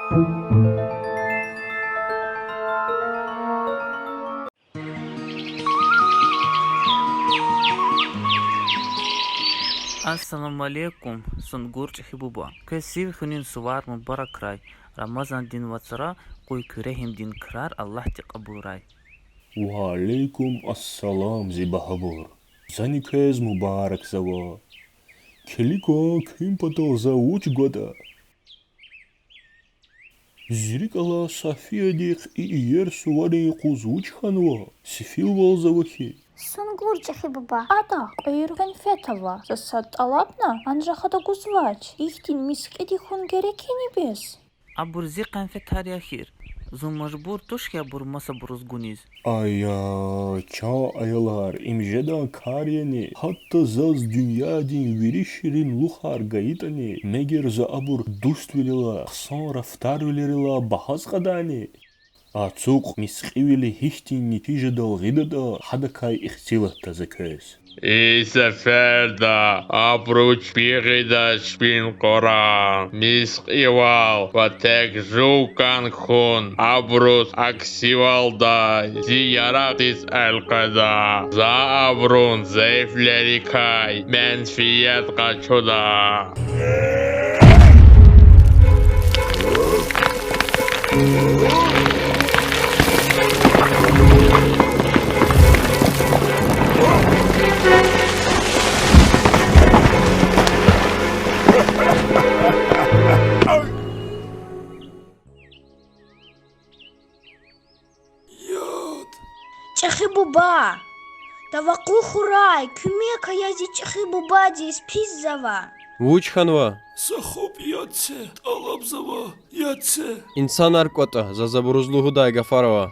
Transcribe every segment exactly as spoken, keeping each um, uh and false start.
Ассаламу алейкум, Сунгур чӀехи буба. Квез Сив хуьнин сувар мубаракрай. Рамазандин вацра къуй куь регьимдин крар Аллагьди кьабулрай. Ва алейкум ассалам, зи багьабур. Зани квез мубаракзава. Килиг кван, куьн патал за вуч гватӀа. Зи рикӀ алай Софиядихъ и иер суварин юкъуз вуч хьанва? Сефилвалзава хьи. Сунгур чӀехи буба, ада кьве юр къенфет ава, за сад тӀалабна, анжах ада гузвач. Ихьтин мискьиди хьун герек яни бес? Абур зи къенфетар я эхир. Зун мажбур туш хьи абур масабуруз гуниз. Ая, чан аялар, им жедай кар яни? Гьатта заз дуьньядин вири ширинлухар гайитӀани, мегер за абур дуствилелай, хъсан рафтарвилерилай багьаз кьадани? Ацукь мискьивили гьихьтин нетижадал гъидатӀа, гьадакай ихтилатда за квез. И сеферда абуру чпи гъида чпин Къуръан, мискьивал ва тек жув кӀан хьун, абуруз аксивалдай зи яракьдиз элкъведа. За абурун зайифвилерикай менфят къачуда. Яд! ЧӀехи буба! Тавакъу хьурай, куьмек ая зи чӀехи бубадиз, писзава. Вуч хьанва? Са хуп яд це, тӀалабзава, яд це. Инсанар кӀватӀа, заз абуруз лугьудай гафар ава.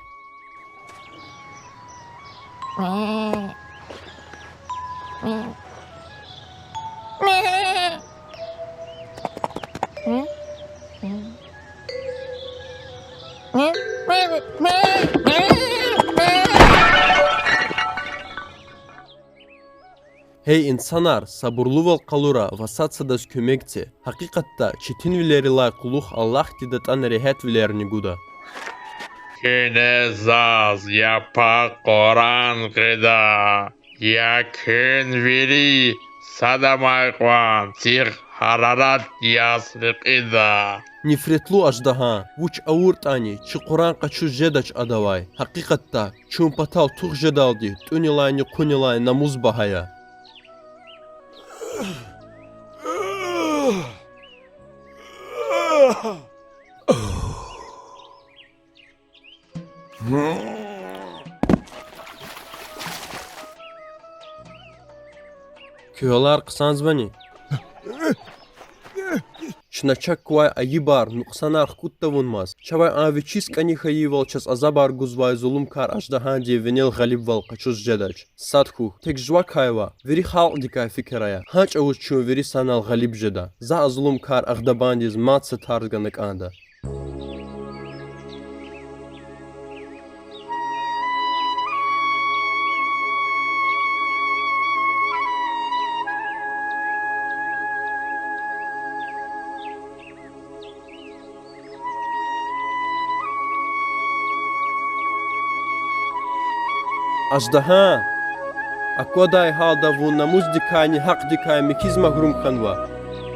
Гьей инсанар, сабурлувал къалура ва сад садаз куьмек це. Гьакъикъатда, четинвилерилай кьулухъ Аллагьди датӀана регьятвилерни гуда. Куьне заз япа Къуръан гъида, я куьн вири садамай кьван цихъ гьарарат яз рекьида. Нифретлу аждагьа, вуч авуртӀани, чи Къуръан къачуз жедач адавай. Гьакъикъатда, чун патал тух жедалди тӀуьнилайни хъунилай намус багьа я. Куь гьалар хъсанзавани? Чна чак квай айибар, нукьсанар хкуд тавунмаз. Чавай а вичиз кӀани хьайивал чаз азабар гузвай зулумкар аждагьандин винел гъалибвал къачуз жедач. Сад хьухь, тек жувакай ваъ, вири халкьдикай фикир ая. Гьа чӀавуз чун вири санал гъалиб жеда. За а зулумкар Агъдабандиз мад са тарс гана кӀанда. Аждагьа! Аквадай гьалда вун намусдикайни гьахъдикай михьиз магьрум хьанва.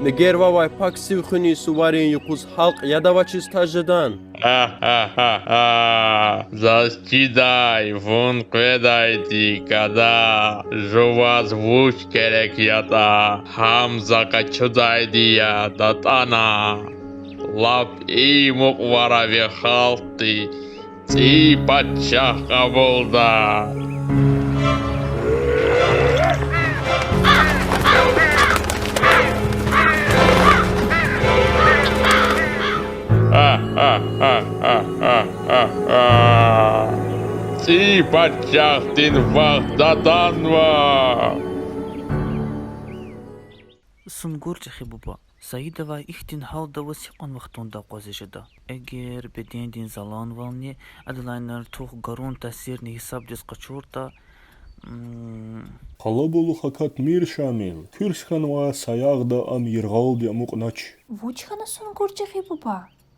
Мегер вавай пак Сив хуьнин суварин юкъуз халкь яд авачиз таз жедан? Заз чидай вун къведайди, гада. Жуваз вуч герек ятӀа, гьам за къачудайди я, датӀана. Лап и мукьвара ви халкьди цӀийи пачагь кьабулда. ЦӀийи пачагьдин вахт датанва. Сунгур чӀехи буба, Саидавай ихьтин гьалда аваз гьикьван вахтунда акъвазиз жеда? Эгер бедендин заланвални, адалай артух гарун таъсирни гьисабдиз къачуртӀа, м. Къалабулух акатмир, Шамил. Куьрс хьанвай саягъда ам яргъалди амукьнач. Вуч хьана, Сунгур чӀехи буба?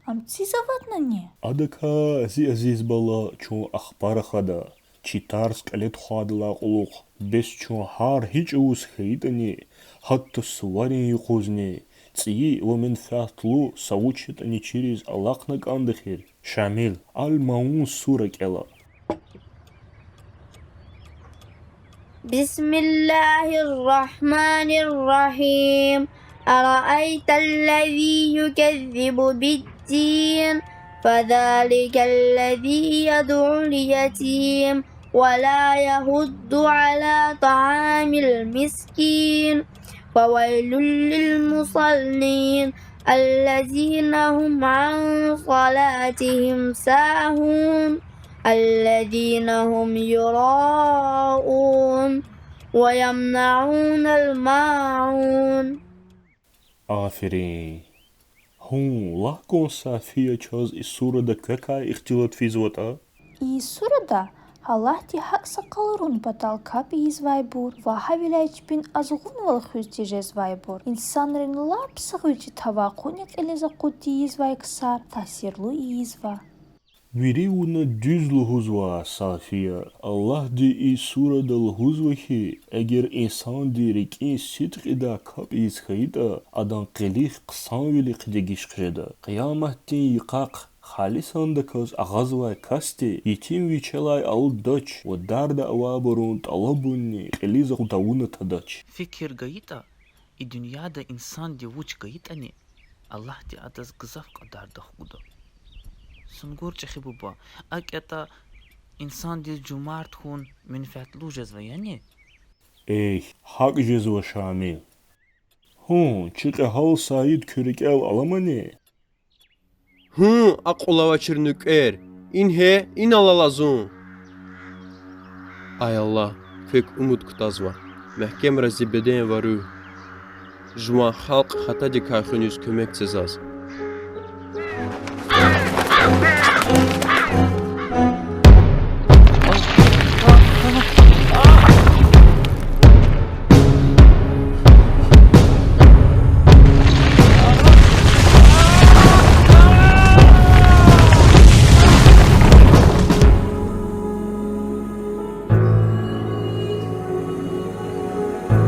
Ам цӀийиз аватнани? Адакай, зи азиз бала, чун ахпа рахада, чи тарс кьиле тухвайдалай кьулухъ. Бес чун гьар гьи чӀавуз хьайитӀани, гьатта суварин юкъузни, цӀийи ва менфятлу са вуч ятӀани чириз алахъна кӀанда эхир. Шамил, Аль-Маун сура кӀела. بسم الله الرحمن الرحيم. أرأيت الذي يكذب بالدين، فذلك الذي يدع اليتيم، ولا يحض على طعام المسكين، فويل للمصلين، الذين هم عن صلاتهم ساهون، الذين هم يراءون، ويمنعون الماعون. Аферин. Гьун, лагь кӀан, Сафия, чаз и сурада квекай ихтилат физватӀа? И сурада Аллагьди гьакӀ са къалурун патал капӀ ийизвайбур ва гьавиляй чпин азгъунвал хуьз тежезвайбур, инсанрин лап са гъвечӀи тавакъуни кьилиз акъуд тийизвай ксар таъсирлу ийизва. Вири вуна дуьз лугьузва, Сафия. Аллагьди и сурада лугьузва хьи, эгер инсанди рикӀин сидкьидай капӀ ийиз хьайитӀа, адан къилих хъсанвилихъ дегиш хъжеда. Къияматдин йикъахъ халисандаказ агъазвай касди етим вичелай алудач ва дарда авайбурун тӀалабунни кьилиз акъуд тавуна тадач. Фикир гайитӀа, и дуьньяда инсанди вуч гайитӀани, Аллагьди адаз гзаф кьадарда хгуда. Сунгур чӀехи буба, акӀ ятӀа, инсандиз жумарт хьун менфятлу жезва, яни? Эхь, гьакӀ жезва, Шамил. Гьун, чи кьегьал Саид куь рикӀел аламани? Гьун, акьул авачир нуькӀвер, ингье, инал ала зун. Ай Аллагь, квек умуд кутазва, мягькемра зи беден ва руьгь. Жуван халкь хатадикай хуьниз куьмек це заз.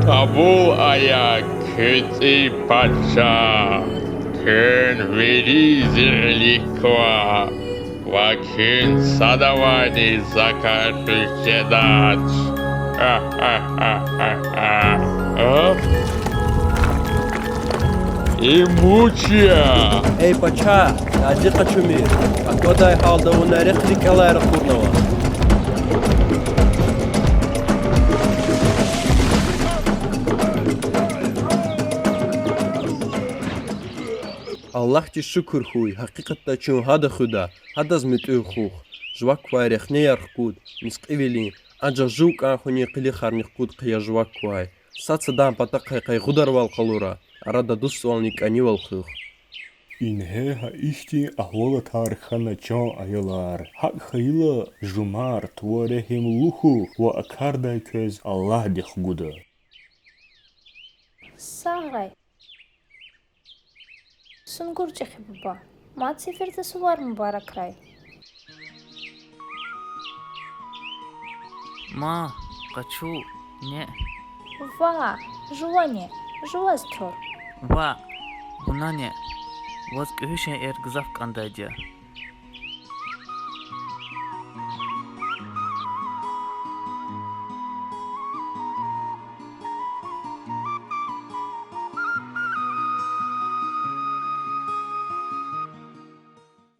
Кьабул ая, куь цӀийи пачагь, куьн вири зи вилик ква ва куьн садавайни закай хуьз жедач. Им вуч я? Эй пачагь, тади къачумир, аквадай гьалда вуна рехъ рикӀелай ракъурнава. Аллагьдиз шукур хьуй, гьакъикъатда чун гьада хуьда, гьадаз муьтӀуьгъ хуьх. Жувак квай рехнеяр хкуд, мискьивилин, анжах жув кӀан хьунин къилихарни хкуд хъия жувак квай. Сад садан патахъай къайгъударвал къалура, арада дуствални кӀанивал хуьх. Ингье гьа ихьтин агьвалатар хьана, чан аялар. ГьакӀ хьайила, жумарт ва регьимлу хьухь ва а кардай квез Аллагьди хгуда. Сагърай, Сунгур чӀехи буба, мад сеферда сувар мубаракрай. Ма, къачу, неъ. Ваъ, жувани, жуваз тур. Ваъ, вунани, ваз кӀуьгьуьшин эр гзаф кӀандайди я.